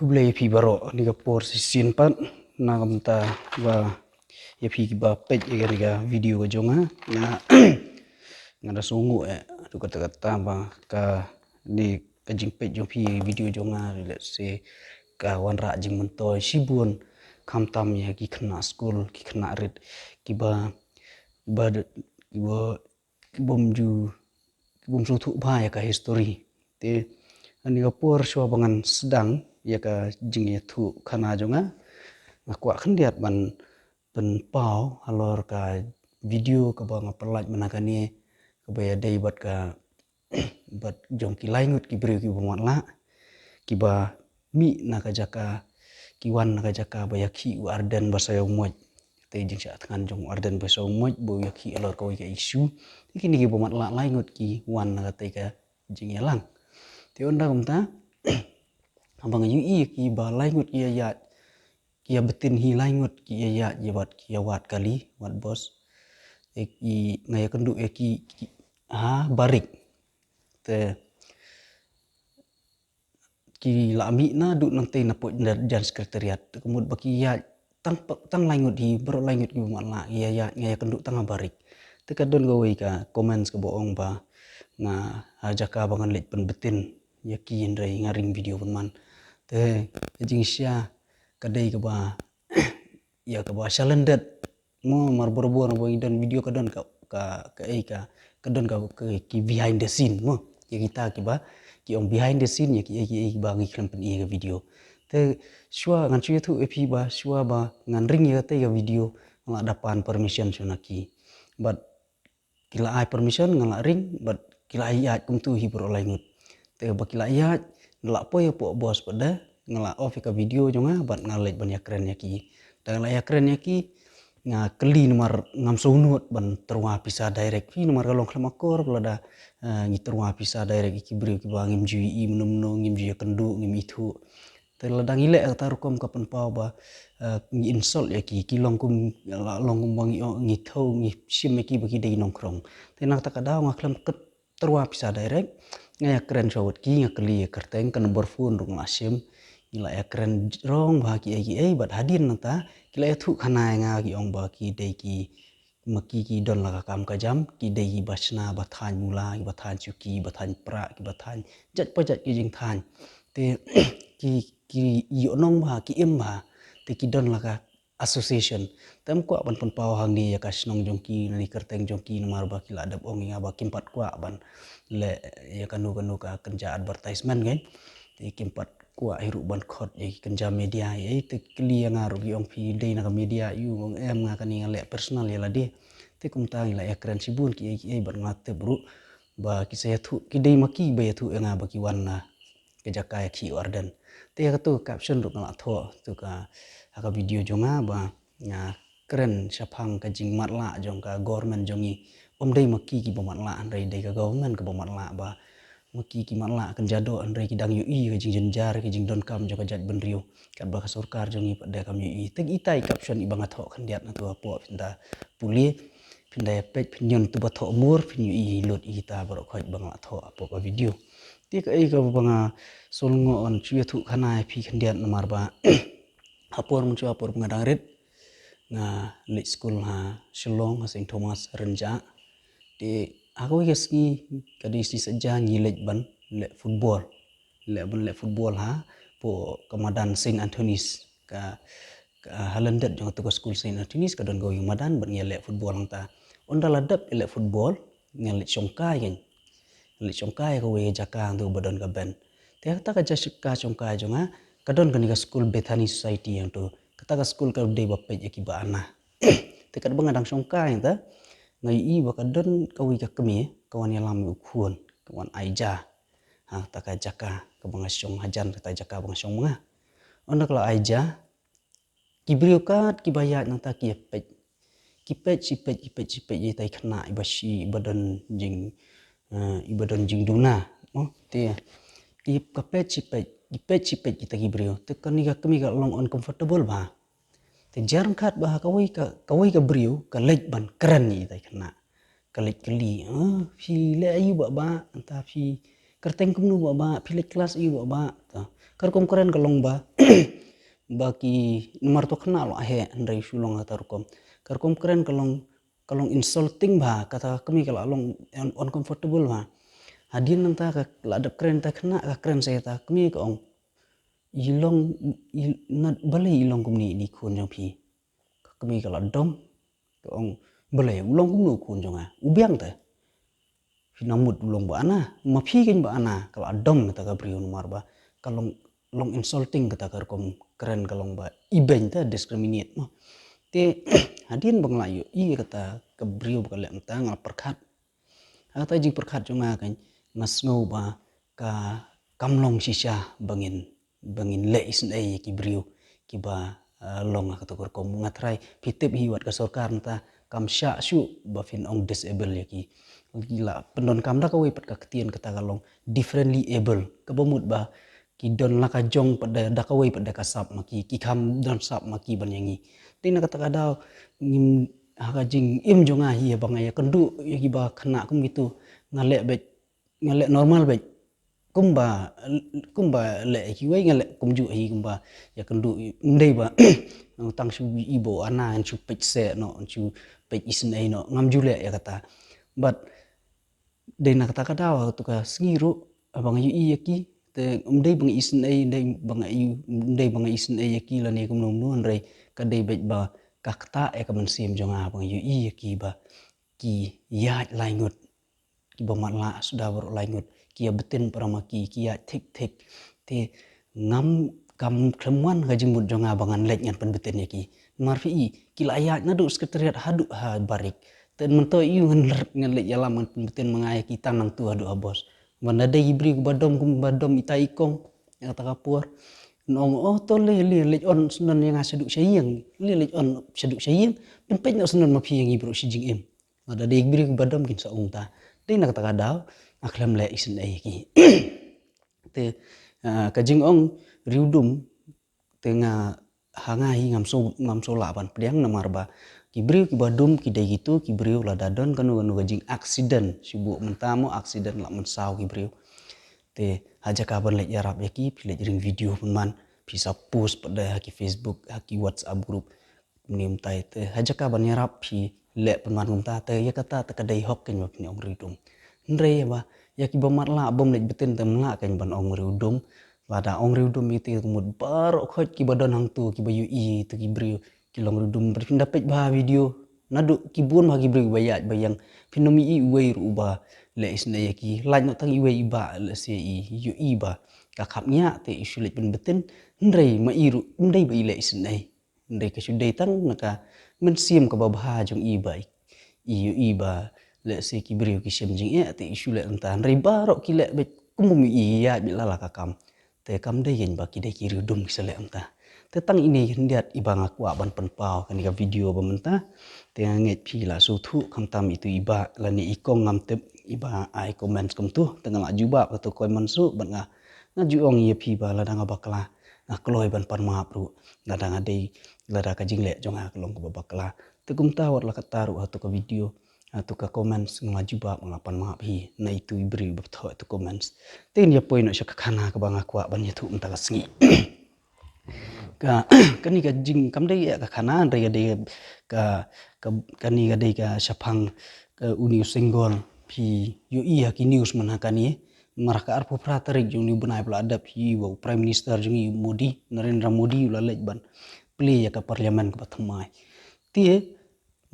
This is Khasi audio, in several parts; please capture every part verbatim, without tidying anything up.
Khublei ïa phi baroh, ni ka por shisien pat na ka bynta ba ïa phi kiba peit ïa kane ka video ka jong nga. Nga nga da sngew eh tu kata kata ba ka ni ka jingpeit jong phi ïa video jong nga, let's say, ka wanrah jingmyntoi shibun, khamtam ïa ki khynnah skul, ki khynnah rit kiba ba kiba ki bym ju ki bym sngewthuh bha ïa ka history. Te ani ka por shuwa ba ngan sdang ïa ka jingïathuh khana jong nga, nga kwah khyndiat ban pynpaw halor ka video kaba nga pynlait mynta kane, kaba ïadei bad ka bad jong ki lai ngut ki briew kiba matlah, kiba mih na ka jaka, ki wan na ka jaka ba ïakhih u Ardent Basaiawmoit. Te jingshah thngan jong u Ardent Basaiawmoit ba u ïakhih halor kawei ka issue. Te kine kiba matlah lai ngut ki wan na katei ka jingïalang. Te ynda kumta, haba nga ïohi ïa kiba lai ngut ki ïaid, ki ïabtin hi lai ngut ki ïaid ïa wat, ki ïawad kali, wat bos. Te ki, nga ïakynduh ïa ki, ki ha barik. Te ki la mih naduh nangtei na pdeng Jan Secretariat. Te ka mut ba ki ïaid tang, tang lai ngut hi, baroh lai ngut kiba matlah, ïa, ïa, nga ïakynduh tang ha barik. Te ka don kawei ka comments kaba ong ba nga ha jaka ba ngan leit pynbtin ïa ki, hynrei nga ring video pynban. Te ka jingshisha ka dei kaba ïa kaba shalyndet. Mo, mar barabor ba ngi don video ka don ka, ka, ka, eh, ka, ka don ka, ka, ki behind the scene, mo. Ïa kita kiba ki ong behind the scene ïa ki, eh, ki, eh, kiba ngi khlem pyni ïa ka video. Te shuwa ngan shu ïathuh ïa phi ba shuwa ba ngan ring ïa katei ka video, nga la da pan permission shuwa na ki. But ki la ai permission, nga la ring, bad ki la ïaid kumtu hi baroh lai ngut. Te ba ki la ïaid, nga la poi hapoh bos pat de, nga la off ïa ka video jong nga, bad nga leit ban ïakren ïa ki. Te nga la ïakren ïa ki, nga kylli namar ngam sngewnud ban tyrwa pisa direct. Phi namar ka long khlem akor, lada, eh, ngi tyrwa pisa direct ïa ki briew kiba ngim ju ïohi mynno mynno, ngim ju ïakynduh, ngim ithuh. Te lada ngi leh kata rukom ka pynpaw ba, eh, ngi insult ïa ki, ki long kum, la long kum ba ngi, ngi thew, ngi shim ïa ki ba ki dei nongkhrong. Te na kata ka daw nga khlem kut tyrwa pisa direct. Nga ïakren shuwa wat ki, nga kylli ïa kyrteng, ka number phone ruh nga la shim. Ngi la ïakren rong ba kiei kiei, bad hadien nangta ki la ïathuh khana ïa nga, ki ong ba ki dei ki ma ki, ki don la ka kam ka jam, ki dei kiba shna ba thaiñ mula, kiba thaiñ shuki, ba thaiñ prah, kiba thaiñ jait pa jait ki jingthaiñ. Te ki, ki ïoh nong bha, ki im bha, te ki don la ka association. Te ym kwah ban pynpaw hangne ïa ka shnong jong ki, ne kyrteng jong ki, namar ba ki la dep ong ïa nga ba kim pat kwah ban leh ïa kano kano ka kynja advertisement, kan. Te kim pat kwah hi ruh ban khot ïa ki kynja media, ïa, te kylli ïa nga ruh ki ong phi dei na ka media, ïa u ong em, nga kane nga leh personal ïa lade. Te kumta ngi la ïakren shibun kiei kiei, bad nga tip ruh ba ki sa ïathuh, ki dei ma ki ba ïathuh ïa nga ba ki wan na ka jaka ïakhih u Ardent. Te ïa katu ka caption ruh nga la thoh tu ka, ha ka video jong nga ba nga kren shaphang ka jingmatlah jong ka government jong ngi. Ym dei ma ki kiba matlah, hynrei dei ka government kaba matlah, ba ma ki ki matlah kynja doh, hynrei ki dang ïohi ka jingjynjar, ka jingdonkam jong ka jaitbynriew, katba ka sorkar jong ngi pat de kam ïohi. Te itai i caption iba nga thoh khyndiat na tu hapoh, phin da pule, phin da ïa peit, phin ïoh tu ba thoh mur, phin ïohi lut ïa kita baroh khoit ba nga la thoh hapoh ka video. Te kaei kaba nga sngewlyngngoh ban shu ïathuh khana ïa phi khyndiat namar ba ha por mynshuwa, ha por ba nga dang rit, nga leit skul ha Shillong, ha Saint Thomas Rynjah. Te ha kawei ka sngi, ka dei sngi saitjaiñ, ngi leit ban leh football. Leh ban leh football hapoh ka madan Saint Anthony's. Ka, ka ha lyndet jong katu ka skul Saint Anthony's ka don kawei ka madan, bad ngi ïa leh football hangta. Ynda la dep ïa leh football, ngi leit shongkai, kan. Leit shongkai ha kawei ka jaka hangtu ba don ka bench. Te kata ka jaka shongkai jong nga, ka don kane ka skul Bethany Society hangtu. Kata ka skul ka dei ba peit ïa kiba ana. Te katba nga dang shongkai hangta, nga ïohi ba ka don kawei ka kmie ka wan ïalam ïa u khun, ka wan ai ja ha kata ka jaka kaba nga shong, hajan kata ka jaka ba nga shong ma nga. Ynda ka la ai ja, ki briew kat kiba ïaid nangta ki ïa peit. Ki peit shi peit, ki peit shi peit ïa itai i khynnah iba shi, iba don jing, eh, iba don jingduna. Oh, te ki, ka peit shi peit, ki peit shi peit kita ki briew. Te kane ka kmie ka long uncomfortable bha. Te jar ryngkat ba ha kawei ka, kawei ka briew ka leit ban kren ïa itai i khynnah. Ka leit kylli, "Ah, phi leh aïu bah bah? Nangta phi kyrteng kumno bah bah? Phi leit klas aïu bah bah?" To, Ka rukom kren ka long ba, ba ki, namar to khynnah lo ahe, hynrei shu long kata rukom. Ka rukom kren ka long, ka long insulting ba, kata ka kmie ka la long un-, uncomfortable ba. Hadien nangta ka la dep kren ta khynnah, ka kren sa ïa ta kmie, ka ong, "I long, i, na, balei i long kumne ine i khun jong phi?" Ka kmie ka la dom, ka ong, "Balei u long kumno u khun jong nga? U biang te. Phi nang mut u long ba ana, ma phi kein ba ana." Ka la dom kata ka briew namar ba ka long, long insulting kata ka rukom kren, ka long ba ibeiñ te, discriminate mo. Te hadien ba nga la ïohi kata ka briew ba ka leh mynta, nga la pyrkhat. Ha kata jingpyrkhat jong nga kein, nga sngew ba ka, kam long shisha ba ngin, ba ngin leh isynei ïa ki briew kiba, ah, long ha kata ka rukom. Nga tharai phi tip hi wat ka sorkar mynta kam shah shuh ba phin ong disable ïa ki. Ki la pyndonkam da kawei pat ka ktien, kata ka long differently able. Kaba mut ba ki don la ka jong pat da, da kawei pat da ka sap ma ki, ki kham don sap ma ki ban ïa ngi. Te na kata ka daw ngim, ha ka jingim jong nga hi ba nga ïakynduh ïa kiba khynnah kum kito, nga leh beit, nga leh normal beit. Kumba, kumba leh ïa kiwei nga leh kumjuh hi, kumba ïakynduh, ym dei ba tang shu i ba ana ngan shu peit seh noh, ngan shu peit isynei noh, ngam ju leh ïa kata. But dei na kata ka daw, ha katu ka sngi ruh, haba nga ïohi ïa ki, te ym dei ba nga isynei, ym dei ba nga i, ym dei ba nga isynei ïa ki lane kumno kumno, hynrei ka dei beit ba ka ktah ïa ka mynsiem jong nga ba nga ïohi ïa ki ba ki ïaid lai ngut, kiba matlah suda baroh lai ngut, ki ïa btin para ma ki, ki ïaid thik thik. Te ngam, kam khlem wan ha ka jingmut jong nga ba ngan leit ngan pynbtin ïa ki. Namar phi i, ki la ïaid naduh secretariat haduh ha barik. Te mynta ïa u ngan leit, ngan leit ïalam ngan pynbtin ma nga ïa ki tang nangtu haduh ha bos. Ban da dei i briew kiba dom, kumba dom ita i kong ïa kata ka por. Nong, "Oh, to le, le leit on syndon ïa nga shaduh sha ïing, le leit on shaduh sha ïing, pynpeit noh syndon ma phi ïa ngi baroh shi jingim." Lada dei i briew kiba dom kin sa ong ta. Dei na kata ka daw nga khlem leh isynei ïa ki. Te, ah, ka jingong riewdum, te nga, ha nga hi ngam sngew, ngam sngew lah ban pdiang namar ba ki briew kiba dum ki dei kito ki briew lada don kano kano ka jing accident, shu buh mynta mo accident la mynsaw ki briew. Te ha jaka ban leit ïarap ïa ki, phi leit ring video pynban, phi sa post pat da ha ki Facebook, ha ki WhatsApp group. Kumne mynta te ha jaka ban ïarap phi leh pynban kumta, te ïa kata te ka dei hok kein ba phin ong riewdum. Hynrei ba ïa kiba matlah bym leit btin te ym lah kein ban ong riewdum. Lada ong riewdum ïa te ka mut baroh khoit kiba don hangto kiba ïohi ïa kito ki briew ki long riewdum. Phin da peit bha video, naduh ki bun bha ki briew ba ïaid ba ïeng, phin ym ïohi uwei ruh uba leh isynei ïa ki. Lait noh tang iwei i bah, lehse i ïohi ba ka khapngiah te i shu leit pynbtin. Hynrei ma i ruh ym dei ba i leh isynei. Hynrei ka shu dei tang na ka mynsiem kaba bha jong i ba i ïohi ba lehse ki briew ki shem jingeh te i shu leh kumta. Hynrei baroh ki leh beit kum bym ïohi, ïaid beit la la ka kam. Te kam dei kein ba ki dei ki riewdum ki sa leh kumta. Te tang ine khyndiat iba nga kwah ban pynpaw kane ka video ba mynta. Te nga ngeit phi la sngewthuh, khamtam itu i bah lane i kong ngam tip iba ai comments kumtu. Te nga la jubab kato ka comment shuh, bad nga, nga ju ong ïa phi ba lada nga bakla, nga kloi ban pan map ruh lada nga dei, lada ka jingleh jong nga ka long kaba bakla. Te kumta wat la katta ruh ha kato ka video, ha kato ka comments nga la jubab, nga la pan map hi na itu i briew ba thoh itu comments. Te ngin ïa poi noh sha ka khana kaba nga kwah ban ïathuh mynta ka sngi. Ka, kane ka jing, kam dei ïa ka khana, hynrei ka dei ka, ka, kane ka dei ka shaphang, ka une u Sengol, phi ïohi ha ki news man ha kane. Namar ha ka arphew phra tarik jong une u bnai ba la dep, phi ïohi ba u Prime Minister jong ngi u Modi, Narendra Modi, u la leit ban plie ïa ka Parliament kaba thymmai. Te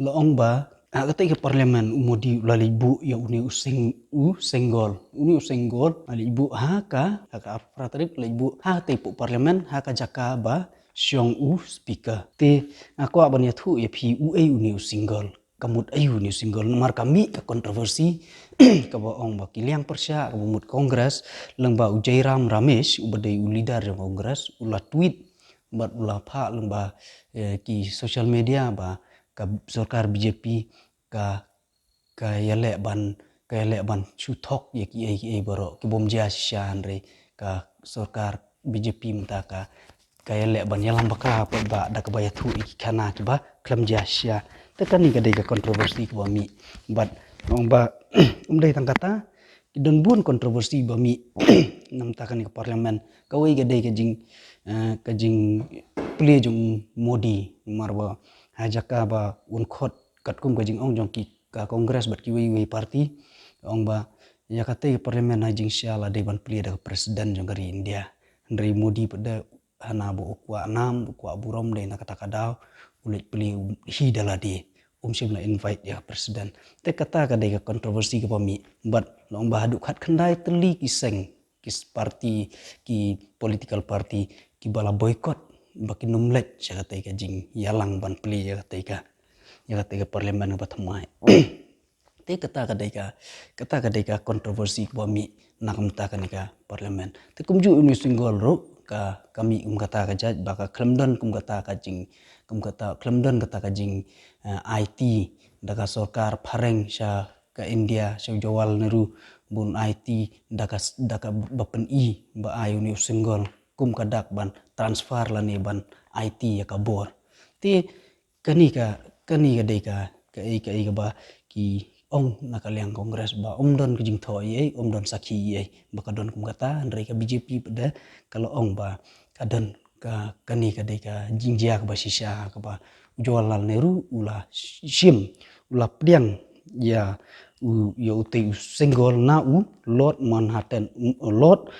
la ong ba ha katei ka Parliament u Modi u la leit buh ïa une u Seng, u Sengol. Une u Sengol u la leit buh ha ka, ha ka arphew phra tarik u la leit buh ha katei hapoh Parliament, ha ka jaka ba shong u Speaker. Te nga kwah ban ïathuh ïa phi uei une u Sengol. Ka mut aïu une u Sengol, namar ka mih ka controversy kaba ong ba ki liang pyrshah kaba mut Congress, lyngba u Jairam Ramesh uba dei u leader jong Congress, u la tweet bad u la phah lyngba, eh, ki social media ba ka sorkar B J P ka, ka ïaleh ban, ka ïaleh ban shu thok ïa kiei kiei baroh ki bym jia shisha, hynrei ka sorkar B J P mynta ka, ka ïaleh ban ïalam bakla pat ba da kaba ïathuh ïa ki khana kiba khlem jia shisha. Te kane ka dei ka controversy kaba mih. Bad ong ba ym dei tang kata, Don bun controversy ba mih namar kane ka parliament. Kawei ka dei ka jing, eh, ka jingplie jong Modi, namar ba ha jaka ba un khot katkum ka jingong jong ki ka Congress bad kiwei wei party, ong ba ïa katei ka parliament ha jingshisha la dei ban plie da ka president jong ka ri India. Hynrei Modi pat da hana ba u kwah nam, u kwah burom, dei na kata ka daw u leit plie hi da lade, um shym la invite ïa ka president. Te kata ka dei ka controversy kaba mih. Bad long ba haduh khatkhyndai tylli ki seng, ki party, ki political party kiba la boycott, ba kin ym leit sha katei ka jingïalang ban plie ïa katei ka, ïa katei ka parliament kaba thymmai. Te kata ka dei ka, kata ka dei ka controversy kaba mih na ka bynta kane ka parliament. Te kumjuh une u Singol ruh ka, ka mih kum kata ka jait ba ka khlem don kum kata ka jing, kum kata, khlem don kata ka jing, eh, aiti da ka sorkar phareng sha ka India, sha u Jawaharlal Nehru, ba un aiti da ka, da kaba pyni ba ai une u Singol kum ka dak ban transfer lane ban aiti ïa ka bor. Te kane ka, kane ka dei ka, kaei kaei kaba ki ong na ka liang Congress ba um don ka jingthoh ei ei, um don sakhi ei ei ba ka don kum kata. Hynrei ka B J P pat da ka la ong ba ka don ka, kane ka dei ka jingjia kaba shisha kaba u Jawaharlal Nehru u la shim, u la pdiang ïa u, ïa utei u Singol na u Lord Manhattan, Lord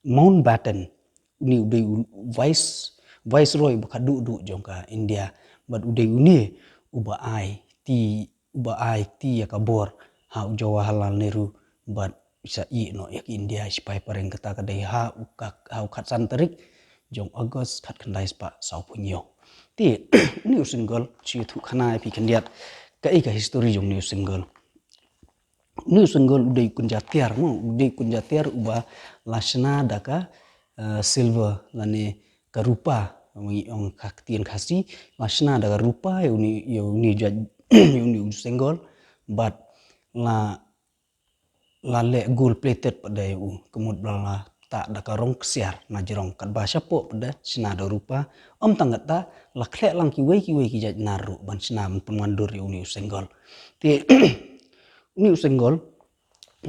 Mountbatten. Une u dei u vice, viceroy ba khadduh duh jong ka India. Bad u dei une uba ai ti, uba ai ti ïa ka bor ha u Jawaharlal Nehru bad sa ïeh noh ïa ka India shipai phareng. Kata ka dei ha u ka, ha u khatsan tarik jong August khatkhyndai spah sawphew hynñiew. Te une u Singol, shu ïathuh khana ïa phi khyndiat kaei ka history jong une u Singol. Une u Singol u dei u kynja tiar mo, u dei u kynja tiar uba la shna da ka, eh, silver lane ka rupa, ngi ong ka ktien Khasi, la shna da ka rupa ïa une, ïa une u jait, ïa une u Singol, bad la, la leh gold plated pat da ïa u, ka mut ba la tah da ka rong ksiar na jrong, katba shapoh pat da shna da rupa. Ym tang kata, la khleh lang kiwei kiwei ki jait nar ruh ban shna ban pynwandur ïa une u Singol. Te une u Singol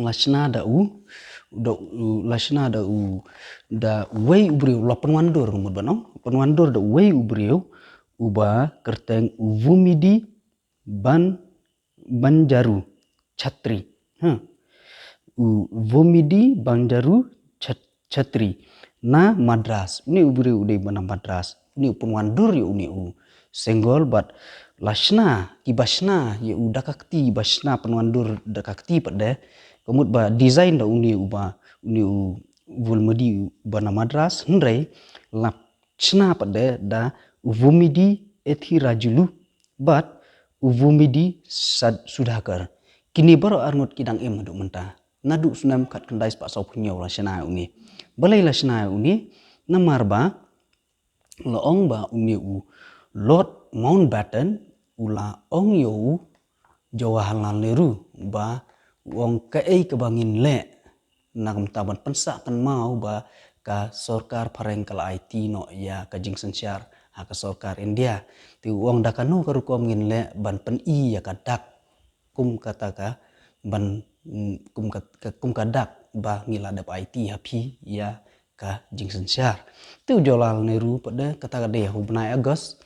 la shna da u, da u, la shna da u, da uwei u briew, la pynwandur, ka mut ban ong, pynwandur da uwei u briew uba kyrteng u Vumidi Ban, Banjaru Chatri. Ha. U Vumidi Banjaru Chat-, Chatri na Madras. Une u briew u dei ba na Madras. Une u pynwandur ïa une u Singol bad la shna, kiba shna ïa u da ka kti, ba shna pynwandur da ka kti pat de. Ka mut ba design da une uba, une u Vumidi uba na Madras, hynrei la shna pat de da u Vumidi Ethirajulu bad u Vumidi Sad-, Sudhakar. Kine baroh arngut ki dang im haduh mynta. Naduh u snem khatkhyndai spah sawphew hynñiew la shna ïa une. Balei la shna ïa une? Namar ba la ong ba une u Lord Mountbatten u la ong ïa u Jawaharlal Nehru ba u ong kaei kaba ngin leh na ka bynta ban pynsah kynmaw ba ka sorkar phareng ka la aiti noh ïa ka jingsynshar ha ka sorkar India. Te u ong da kano ka rukom ngin leh ban pyni ïa ka dak kum kata ka ban, mm, kum ka, ka, kum ka dak ba ngi la dep aiti ha phi ïa ka jingsynshar. Te u Jawaharlal Nehru pat de, kata ka dei ha u bnai August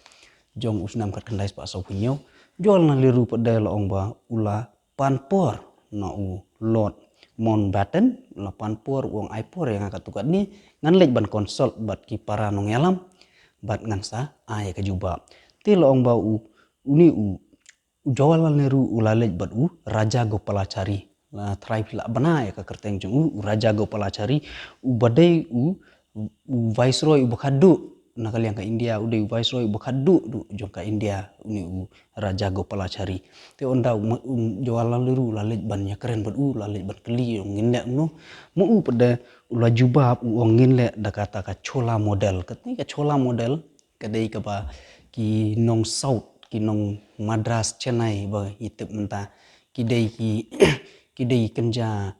jong u snem khatkhyndai spah sawphew hynñiew. Jawaharlal Nehru pat de la ong ba u la pan por na u Lord Mountbatten, u la pan por, u ong ai por ïa nga katto katne, ngan leit ban consult bad ki para nongïalam bad ngan sa ai ka jubab. Te la ong ba u, une u, u Jawaharlal Nehru u la leit bad u Rajagopalachari. La trai phi lah bna ïa ka kyrteng jong u, u Rajagopalachari, uba dei u, u viceroy uba khadduh na ka liang ka India, u dei u viceroy uba khadduh duh jong ka India, une u Rajagopalachari. Te ynda u, u Jawaharlal Nehru u la leit ban ïakren bad u, la leit ban kylli ong ngin leh kumno. Ma u pat de u la jubab u ong ngin leh da kata ka Chola model. Kata ka Chola model ka dei kaba ki nong South, ki nong Madras, Chennai ba ngi tip mynta, ki dei ki, ki dei kynja,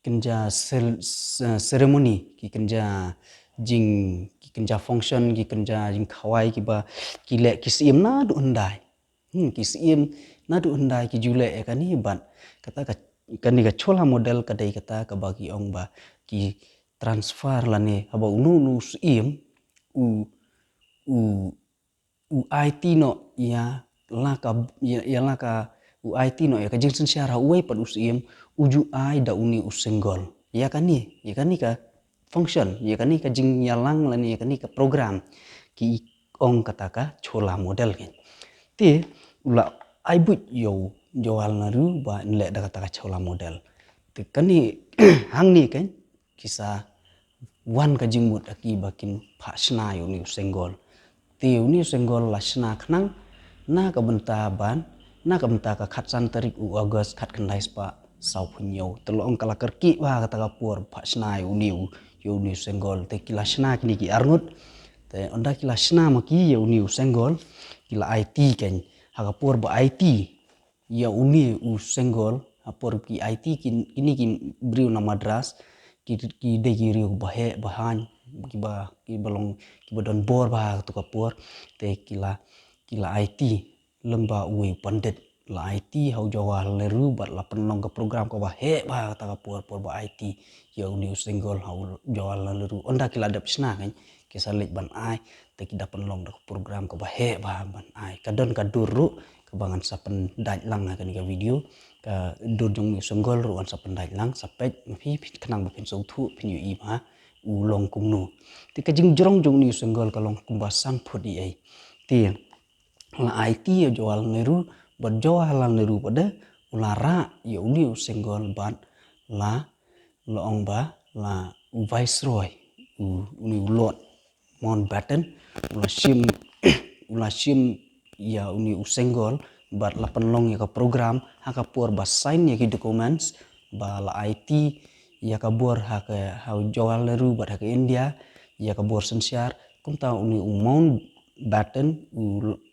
kynja cel-, ce-, ceremony, ki kynja jing, ki kynja function, ki kynja jingkhawai kiba ki leh ki syiem naduh hyndai. Hmm, ki syiem naduh hyndai ki ju leh ïa kane bad kata ka Kane ka Chola model ka dei kata kaba ki ong ba ki transfer lane haba uno uno u syiem u u u aiti noh ïa la ka ïa, ïa la ka u aiti noh ïa ka jingsynshar ha uwei pat u syiem, u ju ai da une u syngol. Ïa kane, ïa kane ka function, ïa kane ka jingïalang lane ïa kane ka program ki ong kata ka Chola model kein. Te u la ai buit ïa u Jawaharlal Nehru ba un leh da kata ka Chola model. Te kane hangne kein ki sa wan ka jingmut ha ki ba kin phah shna ïa une u syngol. Te une u syngol la shna khnang na ka bynta ban, na ka bynta ka khatsan tarik u August khatkhyndai spah sawphew hynñiew. Te la ong ka la kyrkieh bha kata ka por phah shna ïa une u, ïa une u syngol. Te ki la shna kine ki arngut. Te ynda ki la shna ma ki ïa une u syngol, ki la aiti kein. Ha ka por ba aiti ïa une u syngol, ha por ki aiti kin, kine ki briew na Madras, ki, ki dei ki riew ba heh ba haiñ, kiba, kiba long, kiba don bor bha ha kato ka por. Te ki la, ki la aiti lyngba uwei u pandit, la aiti ha u Jawaharlal Nehru bad la pynlong ka program kaba heh bha ha kata ka por, por ba aiti ïa une u syngol ha u Jawaharlal Nehru. Ynda ki la dep shna kein, ki sa leit ban ai, te ki da pynlong da ka program kaba heh bha ban ai. Ka don ka dur ruh kaba ngan sa pyndait lang ha kane ka video. Ka dur jong une u syngol ruh ngan sa pyndait lang, sa peit ma phi, phin khnang ba phin sngewthuh, phin ïohi ba u long kumno. Te ka jingjrong jong une u syngol ka long kumba san phut ïa ei. Te la aiti ïa u Jawaharlal Nehru, bad Jawaharlal Nehru pat de u la rah ïa une u syngol bad la, la ong ba la u Viceroy, u, une u Lord Mountbatten, u la shim, u la shim ïa une u syngol bad la pynlong ïa ka program ha ka por ba sign ïa ki documents ba la aiti ïa ka bor ha ka, ha u Jawaharlal Nehru bad ha ka India, ïa ka bor synshar. Kumta une u Mountbatten, u,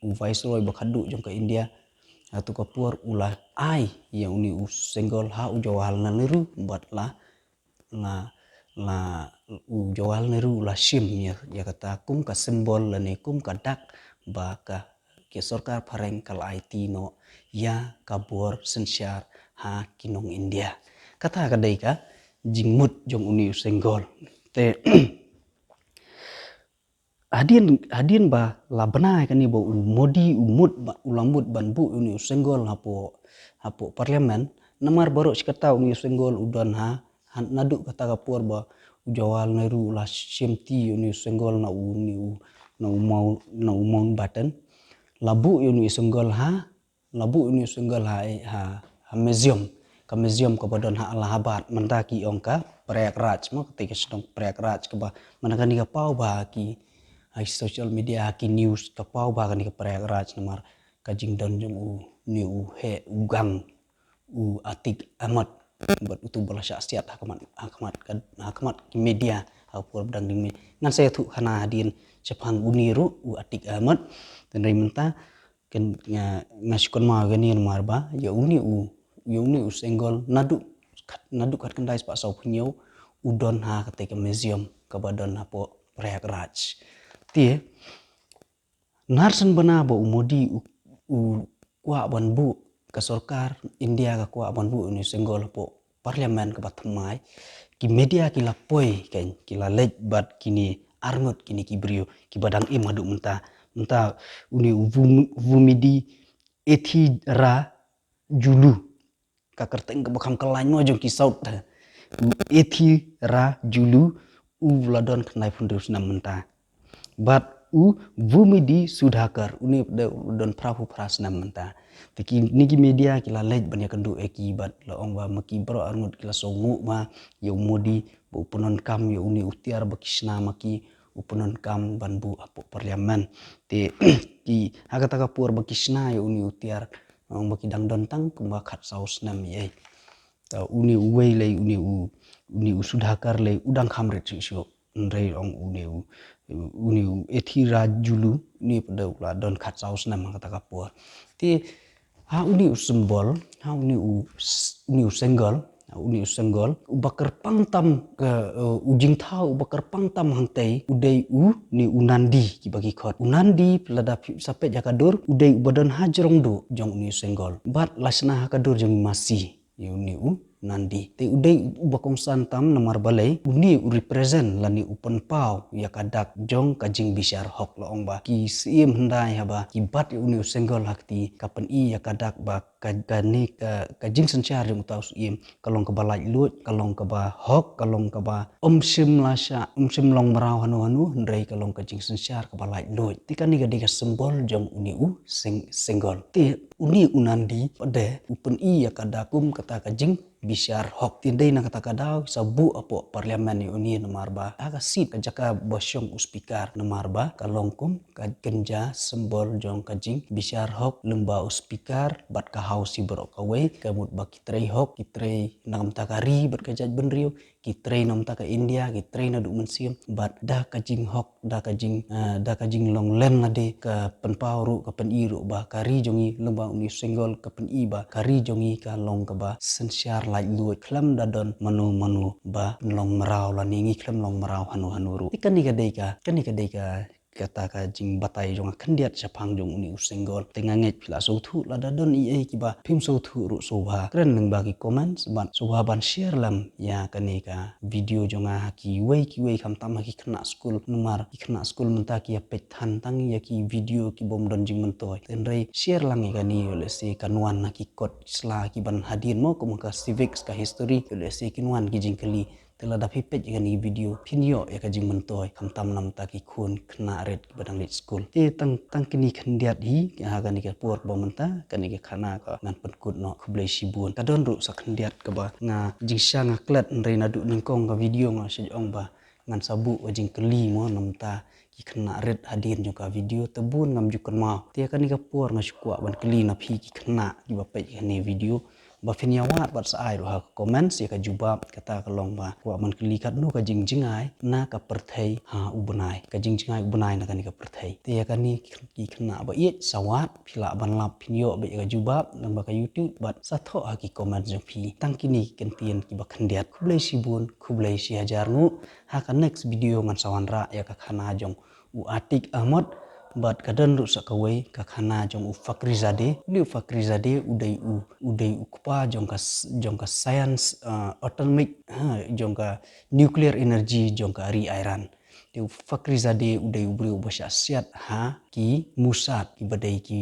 u Viceroy ba khadduh jong ka India, ha kato ka por u la ai ïa une u syngol ha u Jawaharlal Nehru bad la, la, la u Jawaharlal Nehru u la shim ïa, ïa kata kum ka symbol lane kum ka dak ba ka, ka sorkar phareng ka la aiti noh ïa ka bor synshar ha ki nong India. Kata ka dei ka jingmut jong une u syngol. Te hadien, hadien ba la bna ïa kane ba u Modi u mut ba, u la mut ban buh une u syngol hapoh, hapoh parliament. Namar baroh shi katta une u syngol u don ha, ha, naduh kata ka por ba u Jawaharlal Nehru u la shim ti ïa une u syngol na une u, na u Mount, na u Mountbatten. La buh ïa une u syngol ha, la buh ïa une u syngol ha, ha, ha museum. Ka museum kaba don ha Allahabad, mynta ki ong ka Prayagraj, mo, kata ka shnong Prayagraj kaba, mynta kane ka paw bha ha ki, ha social media, ha ki news, ka paw bha kane ka Prayagraj namar ka jingdon jong u, une u heh u gang, u Atiq Ahmed. Bad uto ba la shah siat ha khmat, ha khmat ka, ha khmat ki media, ha ka por ba dang ding me. Ngan sa ïathuh khana hadien shaphang une ruh u Atiq Ahmed. Te hynrei mynta, kan, nga, nga shu kynmaw ïa kane namar ba ïa une u, ïa une u syngol naduh khat, naduh khatkhyndai spah sawphew hynñiew u don ha kata ka museum kaba don hapoh Prayagraj. Te narsien bana ba u Modi u, u kwah ban buh, ka sorkar India ka kwah ban buh une u syngol hapoh parliament kaba thymmai, ki media ki la poi kein, ki la leit bad kine arngut, kine ki briew kiba dang im haduh mynta. Mynta une u Vum-, Vumidi Ethirajulu, ka kyrteng kaba kham kyllain mo jong ki South. U Ethirajulu u la don khyndaiphew hynriew snem mynta. Bad u Vumidi Sudhakar, une pat de u don phraphew phra snem mynta. Te kine ki media ki la leit ban ïakynduh ïa ki bad la ong ba ma ki baroh arngut ki la sngewnguh ba ïa u Modi ba u pyndonkam ïa une u tiar ba ki shna ma ki, u pyndonkam ban buh hapoh parliament. Te ki, ha kata ka por ba ki shna ïa une u tiar, la ong ba ki dang don tang kumba khatsaw snem ïa ei. Te une uwei lei, une u, une u Sudhakar lei u dang kham rit shuh shuh. Hynrei ong une u, une u Ethirajulu, une pat de u la don khatsaw snem ha kata ka por. Te ha une u symbol, ha une u s-, une u syngol, ha une u syngol uba kyrpang tam ka, eh, u jingthaw uba kyrpang tam hangtei u dei une u Nandi kiba ki khot. U Nandi lada phi sa peit ïa ka dur u dei uba don ha jrong duh jong une u syngol. Bad la shna ha ka dur jong i masi. ïa une u Nandi. Te u dei uba kongsan tam namar balei une u represent lane u pynpaw ïa ka dak jong ka jingbishar hok, la ong ba ki syiem hyndai haba ki bat ïa une u Sengol ha kti ka pyni ïa ka dak ba ka, kane ka, ka jingsynshar jong uta u syiem ka long kaba laitluid, ka long kaba hok, ka long kaba ym shym la shah, ym shym long mraw hano hano, hynrei ka long ka jingsynshar kaba laitluid. Te kane ka dei ka symbol jong une u Seng-, Sengol. Te une u Nandi pat de u pyni ïa ka dak kum kata ka jingbishar hok. Te dei na kata ka daw sa buh hapoh parliament ïa une namar ba ha ka seat, ka jaka ba shong u speaker, namar ba ka long kum ka kynja symbol jong ka jingbishar hok. Lyngba u speaker bad ka House hi baroh kawei ka mut ba ki trei hok, ki trei na ka bynta ka ri bad ka jaitbynriew, ki trei na ka bynta ka India, ki trei naduh mynsiem. Bad da ka jinghok, da ka jing, eh, da ka jinglong len lade, ka pynpaw ruh, ka pyni ruh ba ka ri jong ngi, lyngba une u Sengol ka pyni ba ka ri jong ngi ka long kaba synshar laitluid, khlem da don mano mano ba long mraw lane ngi khlem long mraw hano hano ruh. Te kane ka dei ka, kane ka dei ka kata ka jingbatai jong nga khyndiat shaphang jong une u Sengol. Te nga ngeit phi la sngewthuh, lada don ei ei kiba phim sngewthuh ruh sngewbha kren lyngba ki comments bad sngewbha ban share lem ïa kane ka video jong nga ha kiwei kiwei, khamtam ha ki khynnah skul, namar ki khynnah skul mynta ki ïa peit than tang ïa ki video ki bym don jingmyntoi. Te hynrei share lang ïa kane, ïoh lehse kan wan ha ki kot sla ki ban hadien mo, kum ka civics, ka history, ïoh lehse kin wan ki jingkylli. Te lada phi peit ïa kane ka video phin ïoh ïa ka jingmyntoi, khamtam namar ki khun khynnah rit kiba dang leit skul. Te tang, tang kine khyndiat hi ha kane ka por ba mynta, kane ka khana ka ngan pynkut noh. Khublei shibun. Ka don ruh sa khyndiat kaba nga jingshisha nga klet, hynrei naduh nyngkong ka video nga shu ong ba ngan sa buh ka jingkylli mo namar ki khynnah rit hadien jong ka video, te bun ngam ju kynmaw. Te ïa kane ka por nga shu kwah ban kylli na phi ki khynnah kiba peit ïa kane ka video, ba phin ïa wad bad sa ai ruh ha ka comments ïa ka jubab. Kata ka long ba kwah ban kylli katno ka jingjngai na ka pyrthei ha u bnai, ka jingjngai u bnai na kane ka pyrthei. Te ïa kane ki khynnah ba ïeit sa wad, phi lah ban lap phin ïoh beit ïa ka jubab lyngba ka YouTube bad sa thoh ha ki comments jong phi. Tang kine ki kyntien kiba khyndiat. Khublei shibun, khublei shihajar nguh. Ha ka next video ngan sa wanrah ïa ka khana jong u Atik Ahmad bad ka don ruh sa kawei ka khana jong u Fakhrizadeh. Une u Fakhrizadeh u dei u, u dei u kpa jong ka s-, jong ka science, uh, atomic, ha, jong ka nuclear energy jong ka ri Iran. Te u Fakhrizadeh u dei u briew uba shah siat ha ki Mossad, kiba dei ki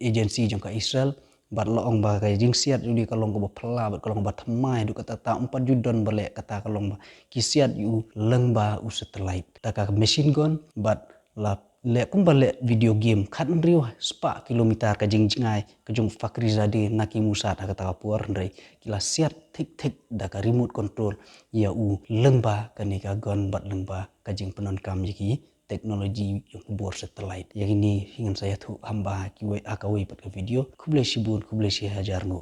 agency jong ka Israel. Bad la ong ba ka jingsiat jong u ka long kaba phylla bad ka long kaba thymmai haduh katta katta, ym pat ju don ba leh kata, ka long ba ki siat ïa u lyngba u satellite da ka machine gun, bad la leh kumba leh video game, khathynriew spah kilometer ka jingjngai ka jong u Fakhrizadeh na ki Mossad ha kata ka por, hynrei ki la siat thik thik da ka remote control ïa u lyngba kane ka gun bad lyngba ka jingpyndonkam ïa ki technology jong ka bor satellite. Ïa kine hi ngan sa ïathuh haba kiwei, ha kawei pat ka video. Khublei shibun, khublei shihajar nguh.